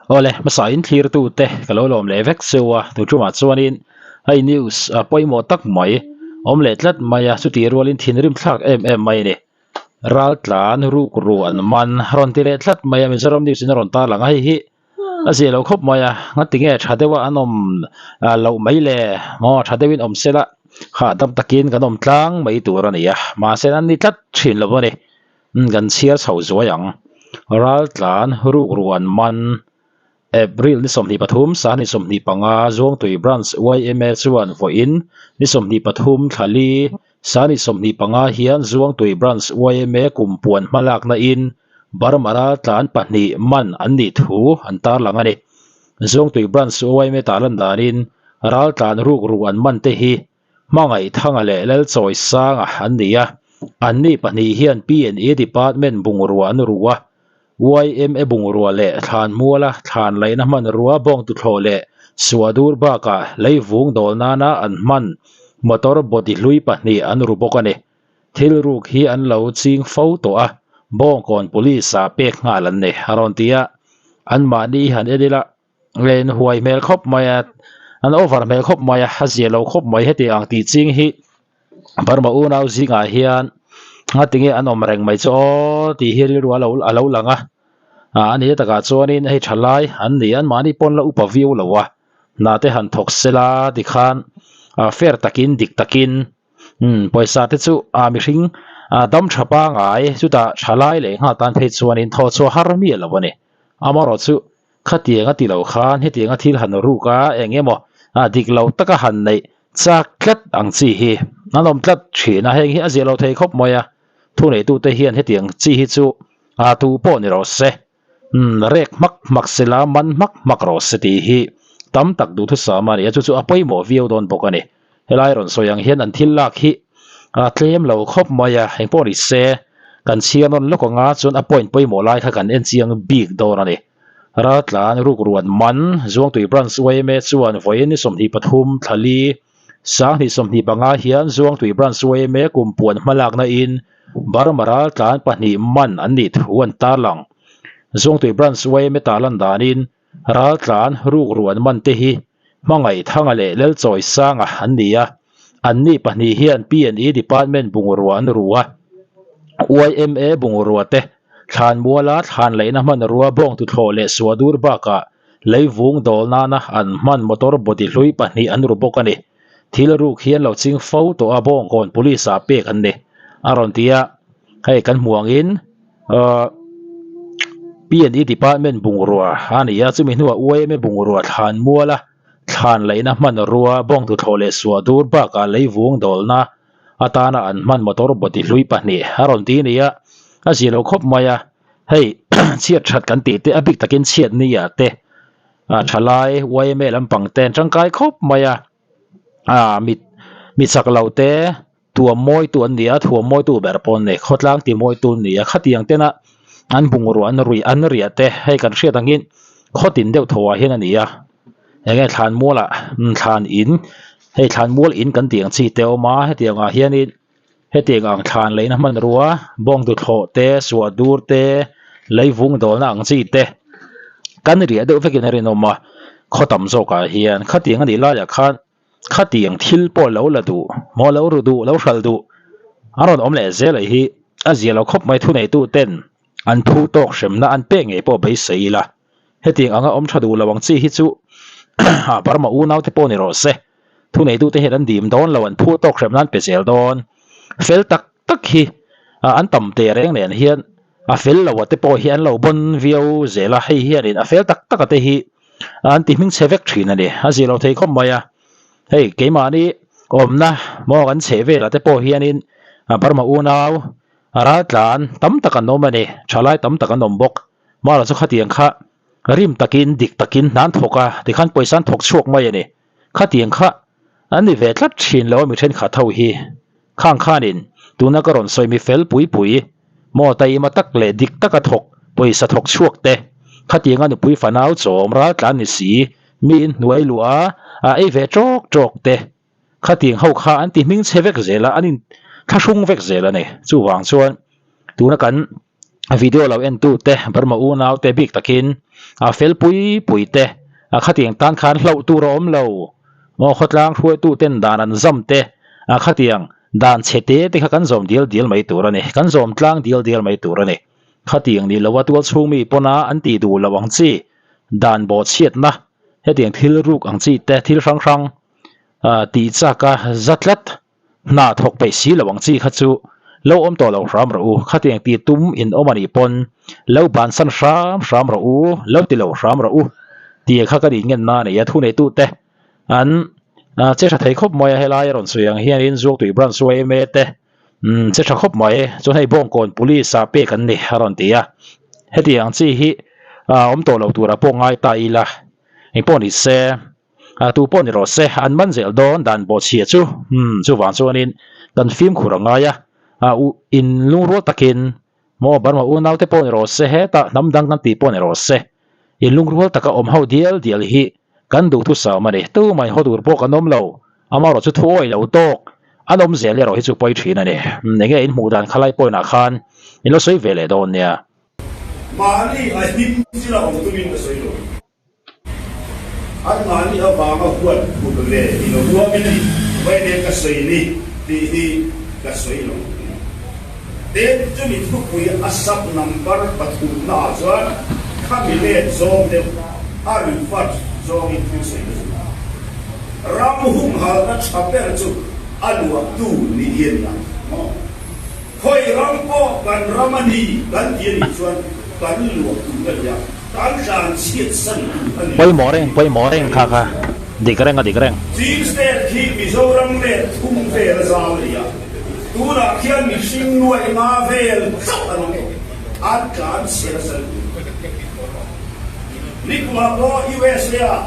Awle, hmasa in thlirtu te ka lo lawm leh vek cheu a, tu tumah chuanin hei news a pawimawh tak mai awm leh tlat mai a, chutih rualin thinrim thlak em em mai a ni. Raltlan rukru an man rawn ti leh tlat mai a, Mizoram news in a rawn tarlang a, hei hi a zia lo khawp mai a, ngati nge tha deuha an awm loh mai le maw tha deuhin awm sela hahdam takin kan awm tlang mai tur a ni a, mahse an ni tlat thin lo a ni. Kan chhiar chho zuai ang. Raltlan rukru an man. April ni 23, Sahni 25, Zuangtui Branch yma chuan vawiin ni 23 thla li, Sahni 25 hian Zuangtui Branch yma kum puan hmalakna in Burma raltlan pahnih man an nih thu an tarlang a ni. Zuangtui Branch yma tarlan danin raltlan rukru an man te hi Hmangaihthanga leh Lalchawisanga an ni a, anni pahnih hian PNE Department bungrua an ru a, yma bungrua leh thlanmuala thlan laihna hmanrua bawngtuthlawh leh suahdur bakah leivung dawl nana an hman motor body hlui pahnih an ru bawk a ni. Thil ruk hi an lo ching fo tawh a, Bawngkawn Police-ah pek nghal an ni, a rawn ti a, anmahni han en ila. Len huai hmel khawp mai a, an over hmel khawp mai a, a zia lo khawp mai heti ang tih ching hi Burma unau zingah hian ngatinge an awm reng mai chu aw tih hi rilru a lo a lo lang a, ah a ni takah chuanin hei thalai an ni a anmahni pawn la upa viau lo a, hna te han thawk sela tikhan ah fair takin dik takin umm pawisa te chu ah mihring ah dam tha pangai chutah thalai leh nghal tan phei chuanin thawh chhuah har miah lo a ni amaherawhchu Khatiang a ti lo khan hetiang a thil han ruk a eng emaw a dik lo taka han neih chak tlat ang chi hi an awm tlat thin a, heng hi a zia lo thei khawp mai a, thuneitute hian hetiang chi hi chu a tu pawh ni rawh se, umm rek hmak hmak se la man hmak hmak rawh se tih hi tam tak duhthusam a ni a, chu chu a pawimawh viau dawn bawk a ni. Helai rawn sawi ang hian an thil lak hi a tlem lo khawp mai a, engpawh ni se kan chhiar nawn lawk anga chuan a point pawimawh lai kha kan en chiang bik dawn a ni. Raltlan rukruan man Zuangtui Branch yma chuan vawiin ni 23 thla li 20 25 hian Zuangtui Branch yma kum puan hmalakna in Burma raltlan pahnih man an nih thu an tarlang. Zuangtui Branch yma tarlan danin Raltlan rukruan man te hi Hmangaihthanga leh Lalchawisanga an ni a, anni pahnih hian PNE Department bungrua an ru a, yma bungrua te thlanmuala thlan laihna hmanrua bawngtuthlawh leh suahdur bakah leivung dawl nana an hman motor body hlui pahnih an ru bawk a ni. Thil ruk hi an lo ching fo tawh a, Bawngkawn Police ah pek an ni, a rawn ti a, hei kan hmu angin ahh PNE Department bungrua a ni a, chumi hnuah yma bungrua thlanmuala thlan laihna hmanrua bawngtuthlawh leh suahdur bakah leivung dawlna atana an hman motor body hlui pahnih a rawn ti a ni a, a zia lo khawp mai a, hei chhiat that kan tih te a bik takin chhiat ni ah te ah thalai yma lampang te an tangkai khawp mai a, ah mit mi chak lo te tuam mawi tu an ni a, thuam mawi tu ber pawh an ni, khawtlang ti mawi tu an ni a, khatiang tena an bungrua an ruih an riah te hei kan hriat angin khawtin deuh tho ah hian a ni a, eng nge thlan mualah thlan in hei thlan mual in kan tih ang chi te a awm a hetiang ah hianin hetiang ang thlan leina hmanrua bawngtuthlawh te suahdur te leivung dawlna ang chi te kan riah deuh vekin a rinawm a khaw tam zawkah hian khatiang a nih laiah khan Khatiang thil pawh lo la duh, maw lo ru duh, lo hralh duh a rawn awm leh zel aih hi a zia lo khawp mai thuneitu ten an phu tawk hremna an pek ngei pawh beisei ila. Hetiang anga awm tha duh lo ang chi hi chu Burma unau te pawh ni rawh se, thuneitu te hian an dim dawn lo, an phu tawk hremna an pe zel dawn. Fel tak tak hi an tam teh reng nen hian a fel lo a te pawh hi an lo bawn viau zel a, hei hianin a fel tak tak a te hi an ti hming chhe vek thin a ni, a zir lo thei khawp mai a, hei keimahni awmna maw kan chheh velah te pawh hianin Burma unau raltlan tam tak an awm a ni, thalai tam tak an awm bawk, mahla chu khatiang kha rim takin dik takin hna an thawk a tikhan pawisa an thawk chhuak mai a ni, khatiang kha an ni ve tlat thin lo a mi thenkhat ho hi. Khang khanin tuna ka rawn sawi mi fel pui pui, maw taima tak leh dik taka thawk, pawisa thawk chhuak te, khatianga nupui fanau chawm raltlan ni si, mi inhnuai luah a ei ve tawk tawk te, khatiang ho kha an ti hming chhe vek zel a, an in thlahrung vek zel a ni. Chuvang chuan tuna kan. Video lo en tu te Burma unau te bik takin a fel pui pui te a khatiang tan khan hlauh tur a awm lo maw khawtlang hruaitu ten dan an zam te a khatiang dan chhe te te kha kan zawm dial dial mai tur a ni kan zawm tlang dial dial mai tur a ni khatiang ni lo a tual chhung mi pawna an tih duh loh ang chi dan bawhchhiatna hetiang thil ruk ang chi te thil hrang hrang tih chak a za tlat. Hna thawk peih si lo ang chi kha chu lo awm tawh lo hram rawh u, khatiang ti tum in awm a nih pawn lo bansan hram hram rawh u, lo ti lo hram rawh u tih kha ka nih ngenna a nei a, thuneitute an che tha thei khawp mai a, helai a rawn sawi ang hianin Zuaktui Branch yma te che tha khawp mai, chuan hei Bawngkawn Police ah pek an ni a rawn ti a, hetiang chi hi awm tawh lo turah pawh ngai ta ila engpawh ni se. A tu pawh ni rawh se, an man zel dawn dan bawhchhia chu umm chuvang chuanin kan fimkhur a ngai a, a u in lungrual takin maw Burma unaute pawh ni rawh se hetah hnam dang kan tih pawh ni rawh se in lungrual taka awm ho dial dial hi kan duhthusam a ni, tumah in haw tur pawh kan awm lo, amaherawh chu thu awih lo tawk an awm zel erawh hi chu pawi thin a ni, enge in hmuh dan khalai point ah khan in lo sawi ve leh dawn nia. Mahni a him thil a awm tumin ka sawi lo. An mahni avanga huat phut ve i lo huam i ni, vawiin ka sawi ni tih hi ka sawi lo. Tin, chumi thupui a sub number pathumna ah chuan khami let zawng deuh a referred zawngin thil sawi ka zut. Ram humhalna tha ber chu a luahtu nih hi a ni ang maw? Khawi ram pawh kan ram a ni kan ti a nih chuan kan luah tur a ni a, kan tlan chhiat san tur a ni lo Pawimawh reng, pawimawh reng kha kha dik reng a dik reng. Chin State khi Mizoram let thum vel a zau a ni a, tunah khian mihring nuaih nga vel chauh an awm tawh, an tlan chhiat a san tur. Nikumah pawh USA ah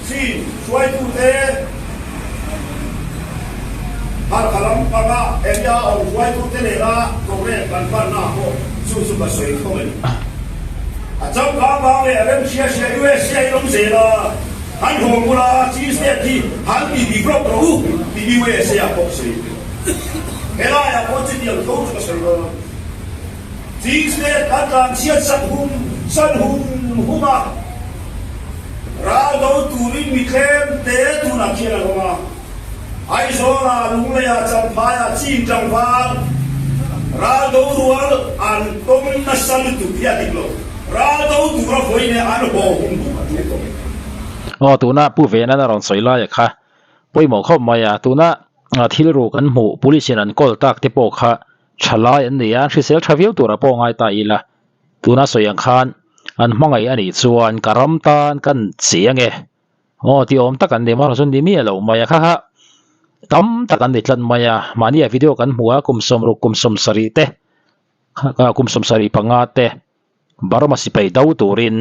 Chin hruaitute Halkha lam panga area awm hruaitute nena programme kan hmanna pawh chu chu ka sawi tho a ni. A changkang vang leh a rem hria hria USA in awm zel a, han haw bula Chin state hi han ti develop rawh u tih USA ah pawh sawi. Helaiah pawh chutiang tho chu ka sawi dawn. Chin state kan tlanchhiat sak hum san hum hum a. Ral do turin mi tlem te tunah khian an awm a, Aizawla, Lungleia, Champhaia, Chin tlangval ral do rual an tawm nasa lutuk hi a dik lo. Ral do tura vawi leh an haw hum hum a tul tawh. Aw tuna Pu Venan a rawn sawi laia kha pawimawh khawp mai a, tuna thil ru kan hmuh police in an kawl tak te pawh kha tha lai an nei a, an hrisel tha viau tura pawh ngai ta ila. Tuna sawi ang khan an hmangaih a nih chuan ka ram tan kan chiang e. Aw ti awm tak an ni maw chuan ni miah lo mai a kha kha tam tak an ni tlat mai a mahni ah video kan hmu a kum sawmruk kum sawmsarih te kum sawmsarih panga te Burma sipai do turin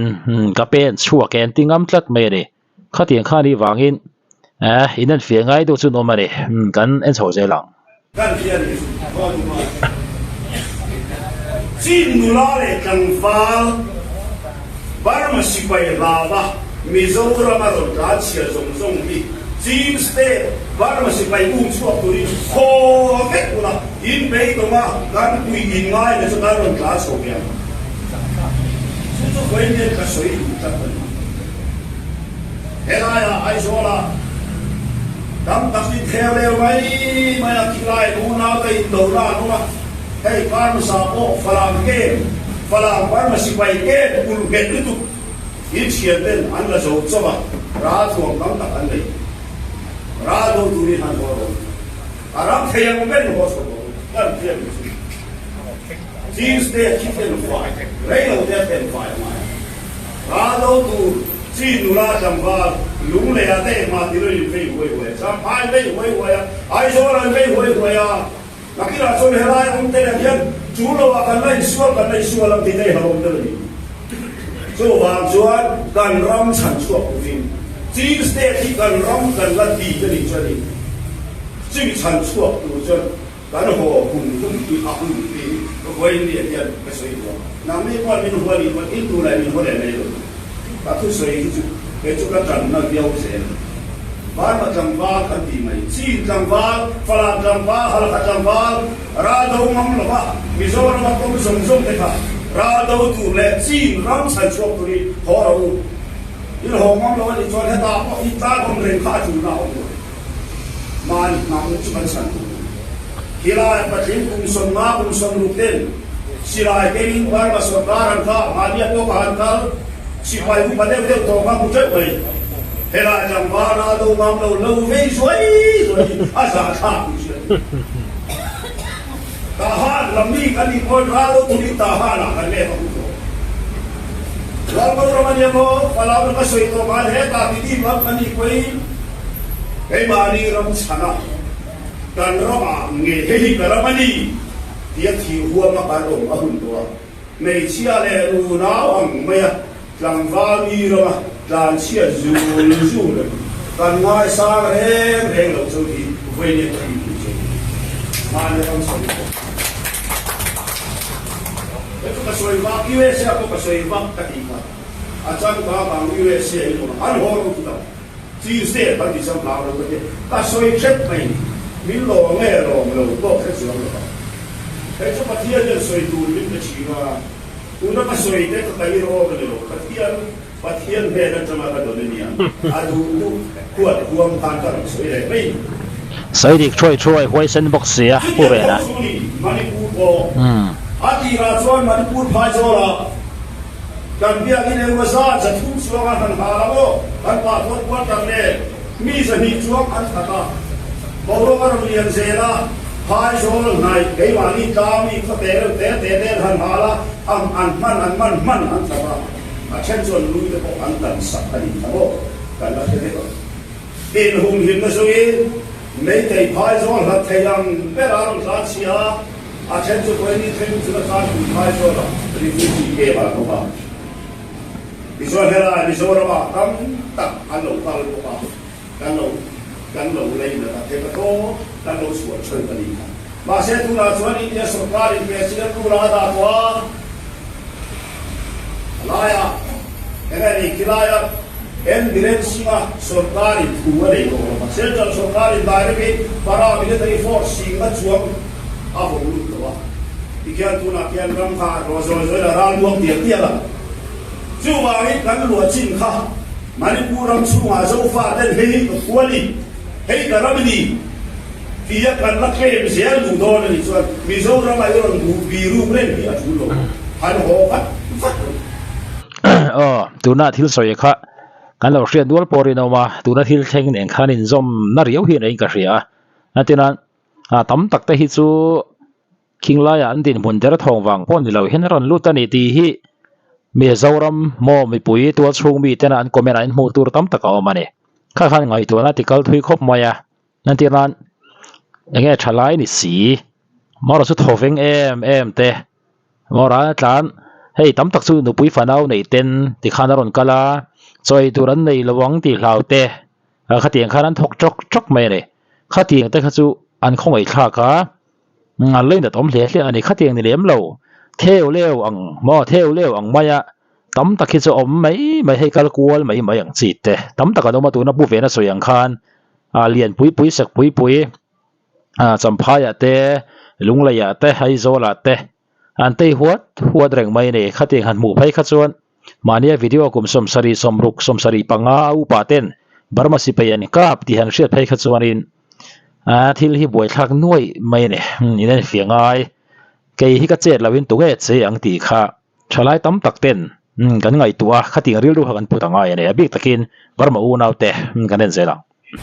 ka pen chhuak e an ti ngam tlat mai a ni. Khatiang kha anih vangin eh in en fiah ngai deuh chu an awm a ni, kan en chho zel ang. Kan hian Chin nula leh tlangval Burma sipai hlava Mizoram a rawn tlan chhia zawng zawng hi Chin state Burma sipai um chhuak turin khaw vek ula in beidawng a kan pui in ngai leh chu kan rawn tlan chho ve ang. Chu chu vawiin ka sawi duh tlat a ni. Helaiah Aizawlah tam tak in khel reu mai mai a, khilai unaute indona an awm a, hei Parmasa pawh Falam kem, Falam Parma sipai kem ulh nghet lutuk in thian ten an la zo chauh a, ralthuam tam tak an nei. Ral do turin han haw rawh u. A ram thei ang ber in haw chho rawh u, kan thiam chu. Chin state khi then fai, rei lo te a then fai a ngai a. Ral do tur Chin nula tlangval Lunglei ah te engmah ti lo in vei huai huai a, Champhai an vei huai huai a, Aizawl an vei huai huai a. Nakinah chuan helai awm te leh hian chu lo ah kan la insual kan la insual ang tih te i hlauhawm deuh a ni. Chuvang chuan kan ram chhan chhuak turin Chin state hi kan ram kan la ti a nih chuan in chumi chhan chhuak tur chuan kan haw hum hum hi a hun tih hi vawiin ni ah hian ka sawi duh a. Nangni pawh min hual in pawn in tunah min haw leh mai lo. Ka thusawi hi chu kei chu ka tanna viau zel. Burma tlangval kan tih mai, Chin tlangval, Falam tlangval, Halkha tlangval, Raldo ngam lova Mizorama pawm zawng zawng te kha. Ral do tur leh Chin ram chhan chhuak turin haw rawh u. In haw ngam lo a nih chuan hetah pawh in tan awm reng kha a tulna a awm lo. Mahni hnam chu kan chhan tur a ni. Khilai patling kum 50 kum 60 ten silai kengin Burma sorkar an kah, mahnia pawh ka han kal, sipai upa deuh deuh tawh kha hmu teuh mai. Helai tlangval ral do ngam lo lo vei zuai zuai hi a zahthlak tih hriat a ni. Tahan lam mi kan nih pawn ral do turin Tahan ah kan leh a hmu tawh. Lalbo ram a nia maw? Falam ram a sawi tawh ngai hetah Tidim lam kan nih pawhin keimahni ram chhana kan ramah nge hei hi ka ram a ni tia thih huama kan awm a hun tawh a. Hmeichhia leh nunau ang maia tlangval mi rama tlanchhia zul zul kan ngaisang reng reng lo chu hi vawiin ka nih tih chu mahni ram sawi tawh. Hei chu ka sawi vak, USA pawh ka sawi vak ka tih kha. A changkang ang USA in awm a, an haw ru ta. Tuesday kan ti changkang lo ka ti. Ka sawi hrep mai ni. Min lawm nge lawm lo pawh hre chuang lo va. Hei chu Pathian hian sawi tur min pe thin a, tuna ka sawi te ka kaih rawk a ni lo. Pathian, Pathian hnen atanga ka dawn a nia. A duh duh huat huam khan ka rawn sawi leh mai ni. Sawi dik thuai thuai huaisen bawk sia Pu Chutiang Rena. tho chu ni Manipur pawh. A tirah chuan Manipur phaizawlah Kan biakin engmaw zat 300 chuang a han hal ang aw, kan pa thawt quarter nen mi 200 chuang an that a. Boruak a rawn lian zel a, phaizawl hnaih keimahni tlangmi khaw te reuh te te ten han hal a, ang an hman an man hman an that a, a then chuan lui te pawh an tan sak a nih kha maw, kan la hre vek ang. Inhumhimna zawngin Meitei phaizawl hlat thei ang ber a rawn tlan chhia a, A then chu Koeni then chu la tlan pui phai zawk a, refugee camp ah bawk a. Tichuan helai Mizoram ah tam tak an lo kal bawk a, kan lo kan lo lei nat a, thei tawp kan lo chhuah chhan a nih kha. Mahse tunah chuan India sorkar in President rule a dah tawh a, a laiah enge ni khilaia N Biren Singh-a sorkar in thu a nei tawh lo va, Central sorkar in direct in para military force singna chuang a vawm lut lo a, tikhian tunah khian ram kha a rawh zawi zawi la ral muang tial tial a. Chuvangin kan luah chin kha Manipur ram chhungah Zofa ten hei hi ka khua ni, hei ka ram i ni tia kan la claim zel duh dawn a nih chuan Mizoram ah i rawn duh biruk reng hi a tul lo, han haw vat vat rawh. Aw, tuna thil sawi kha kan lo hriat nual pawh rinawm a, tuna thil thleng nen khan inzawmna riau hi a neiin ka hria a, entirnan A tam tak te hi chu khing laiah an dinhmun der thawng vang pawh ni lo hian a rawn lut a ni tih hi Mizoram maw mipui tual chhung mi tena an comment ah in hmuh tur tam tak a awm a ni. Kha khan ngaihtuahna ti kal thui khawp mai a, entir nan enge tha lai ni si marawh chu thawveng em em te maw ral tlan hei tam tak chu nupui fanau nei ten tikhan a rawn kal a chaw ei tur an nei lo ang tih hlau te. Khatiang khan an thawk tawk tawk mai a ni. Khatiang te kha chu an khawngaih thlak a, an lei nat awm hle hle a ni. Khatiang ni lem lo, theu leu ang maw, theu leu ang maia tam tak hi chu awm mai mai hei kal kual mai mai ang chi te tam tak an awm a, tuna pu vena sawi ang khan ah lian pui pui sak pui pui ah Champhaiah te, Lungleiah te, Aizawlah te An tei huat huat reng mai a ni. Khatiang han hmuh phei kha chuan mahnia video kum 70, 60, 75 a upa ten Burma sipai an kap tih han hriat phei kha chuanin a thil hi buaithlak nuaih mai a ni. In en fiah ngai. Kei hi ka chet loin tunge che ang tih kha thalai tam tak ten kan ngaihtuah a, khatiang rilru kha kan put a ngai a ni. A bik takin Burma unaute kan en zel ang.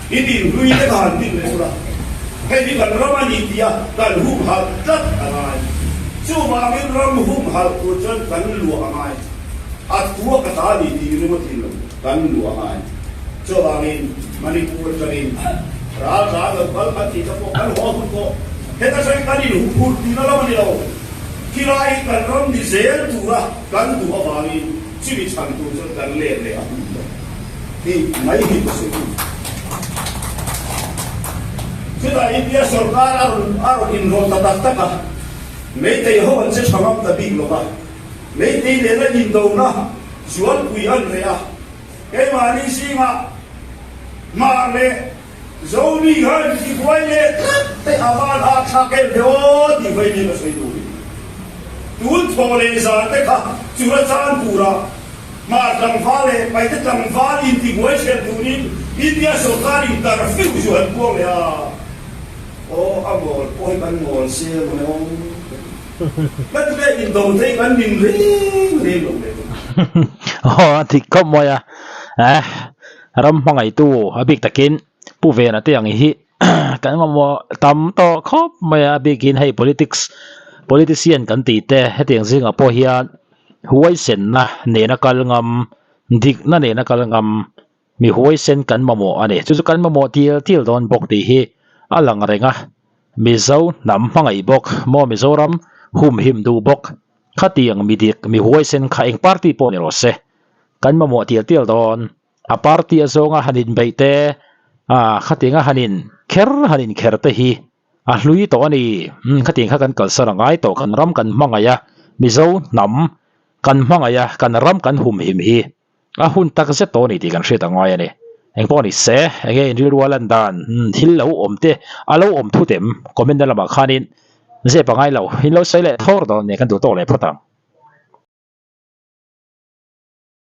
I dinhlui te ka han din leh ula, hei hi kan ram a ni tia kan humhalh tlat a ngai. Chuvangin ram humhalh tur chuan kan luah a ngai. A thua ka ta ni tih ringawt hi lo, kan luah a ngai. Chuvangin Manipur atangin raltlan lo kal kan tih te pawh kan haw hun pawh heta tangin kan inhuphurh tihna lam a ni lo. Khilai hi kan ram ni zel tura kan duh avangin chumi chhan tur chuan kan let leh a hun tawh. Tih mai hi ka sawi duh. Chutah India sorkar a rawn a rawn inrawlh ta tak tak a, Meitei ho an che tha ngam ta bik lo va, Meitei nena indona zualpui an reh a, keimahni zingah Hmar leh Zomi khan tibuai leh tlat te a van ah thlak em ve aw tih vawiin hi ka sawi duh ni. Tun thaw leh zan te kha chura chan turah Hmar tlangval leh Paite tlangval intibuai hrel turin India sawrkarin curfew chu han puang leh a. Aw a mawl pawh hi kan mawl se maw le aw ka ti. Ka ti leh indo thei kan nin reng reng lo le. Aw a dik khawp mai a, eh ram hmangaihtu a bik takin Pu Vena te ang hi kan mamawh tam tawh khawp mai a, a bikin hei politics politician kan tih te hetiang zingah pawh hian huaisenna nena kal ngam dikna nena kal ngam mi huaisen kan mamawh a ni. Chu chu kan mamawh tial tial dawn bawk tih hi a lang reng a, Mizo hnam hmangaih bawk maw Mizoram humhim duh bawk khatiang mi dik mi huaisen kha eng party pawh ni rawh se kan mamawh tial tial dawn. A party a zawnga han inbeih te, ah khatianga han in kher han in kher te hi a hlui tawh a ni. Umm khatiang kha kan kalsan a ngai tawh, kan ram kan hmangaih a, Mizo hnam kan hmangaih a, kan ram kan humhim hi a hun tak zet tawh a ni tih kan hriat a ngai a ni. Engpawh ni se, enge in rilru a lan dan, umm thil lo awm te a lo awm thut em? Comment na lamah khanin zep a ngai lo, in lo sawi leh thawr dawn nia kan duh tawk leh phawt ang.